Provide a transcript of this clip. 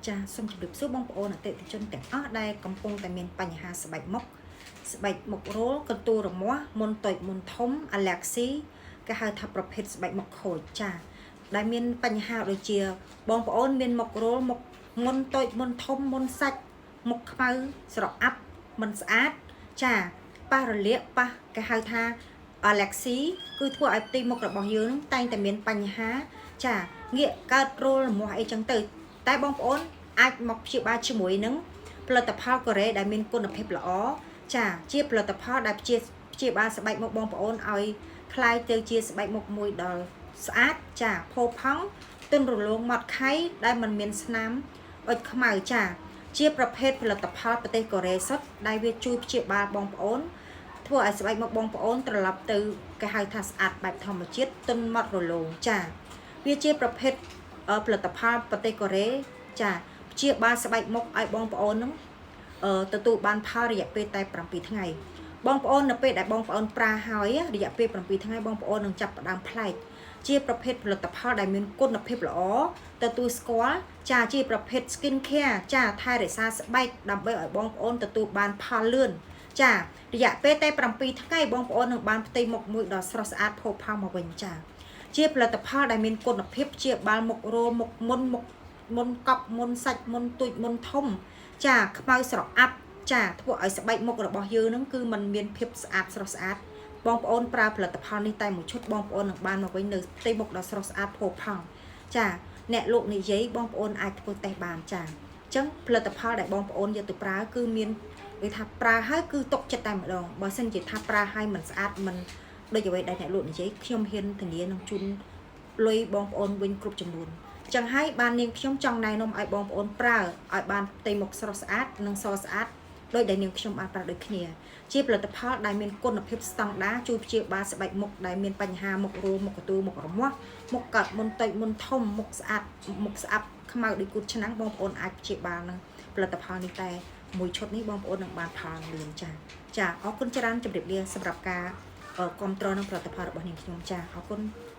ចាសូមជម្រាបសួរបងប្អូនអតិថិជនទាំងអស់ដែលកំពុងតែមានបញ្ហាស្បែកមុខស្បែកមុខរោលកន្ទួលរមាស់មុនតូចមុនធំអាឡែស៊ីគេហៅថាប្រភេទស្បែកមុខខូចចាដែលមានបញ្ហាដូចជាបងប្អូនមានមុខរោលមុខមុនតូចមុនធំមុនសាច់មុខខ្មៅស្រអាប់មិនស្អាតចាប៉ះរលាកប៉ះគេហៅថាអាឡែស៊ីគឺធ្វើឲ្យផ្ទៃមុខរបស់យើងនឹងតែងតែមានបញ្ហាចាងាកកើតរោលរមាស់អីចឹងទៅតែបងប្អូនអាចមកព្យាបាលជាមួយនឹងផលិតផលកូរ៉េដែលមានគុណភាពល្អចាជាផលិតផលដែលព្យាព្យាបាលស្បែកមុខបងប្អូនឲ្យคล้ายទៅជាស្បែកមុខមួយដ៏ស្អាតចាផូរផង់ទន់រលោងម៉ត់ខៃដែលមិនមានស្នាមអុចខ្មៅចាជាប្រភេទផលិតផលប្រទេសកូរ៉េសុទ្ធដែលវាជួយព្យាបាលបងប្អូនធ្វើឲ្យស្បែកមុខបងប្អូនត្រឡប់ទៅគេហៅថាស្អាតបែបធម្មជាតិទន់ម៉ត់រលោងចាវាជាប្រភេទផលិតផលប្រទេសកូរ៉េចាព្យាបាលស្បែកមុខឲ្យបងប្អូននឹងទទួលបានផលរយៈពេលតែ7ថ្ងៃបងប្អូននៅពេលដែលបងប្អូនប្រើហើយរយៈពេល7ថ្ងៃបងប្អូននឹងចាប់ផ្ដើមប្លែកជាប្រភេទផលិតផលដែលមានគុណភាពល្អទទួលស្គាល់ចាជាប្រភេទ skin care ចាថែរក្សាស្បែកដើម្បីឲ្យបងប្អូនទទួលបានផលលឿនចារយៈពេលតែ7ថ្ងៃបងប្អូននឹងបានផ្ទៃមុខមួយដ៏ស្រស់ស្អាតផូរផង់មកវិញចាជាផលិតផលដែលមានគុណភាពជាបាលមុខរោមុខមុនមុខមុនកប់មុនសាច់មុនទូចមុនធំចាខ្មៅស្រអាប់ចាធ្វើឲ្យស្បែកមុខរបស់យើងនឹងគឺมันមានភាពស្អាតស្រស់ស្អាតបងប្អូនប្រើផលិតផលនេះតែមួយឈុតបងប្អូននឹងបានមកវិញនៅផ្ទៃមុខដ៏ស្រស់ស្អាតផូរផង់ចាអ្នកលោកនិយាយបងប្អូនអាចធ្វើតេស្តបានចាអញ្ចឹងផលិតផលដែលបងប្អូនយកទៅប្រើគឺមានគេថាប្រើហើយគឺទុកចិត្តតែម្ដងបើសិនជាថាប្រើហើយមិនស្អាតមិនដូចអ្វីដែលអ្នកលោកនិយាយខ្ញុំហ៊ានធានានឹងជូនលុយបងប្អូនវិញគ្រប់ចំនួនចឹងហើយបាននាងខ្ញុំចង់ណែនាំឲ្យបងប្អូនប្រើឲ្យបានផ្ទៃមុខស្រស់ស្អាតនិងសស្អាតដោយដែលនាងខ្ញុំបានប្រើដូចគ្នាជាផលិតផលដែលមានគុណភាពស្តង់ដារជួយព្យាបាលស្បែកមុខដែលមានបញ្ហាមុខរោមុខកន្ទួលមុខរមាស់មុខកើតមុនតូចមុនធំមុខស្អាតមុខស្អាប់ខ្មៅដូចគូតឆ្នាំងបងប្អូនអាចព្យាបាលនឹងផលិតផលនេះតែមួយឈុតនេះបងប្អូននឹងបានផលលឿនចាចាអរគុណច្រើនជម្រាបលាសម្រាប់ការគ្រប់គ្រងនឹងផលិតផលរបស់នាងខ្ញុំចាអរគុណ។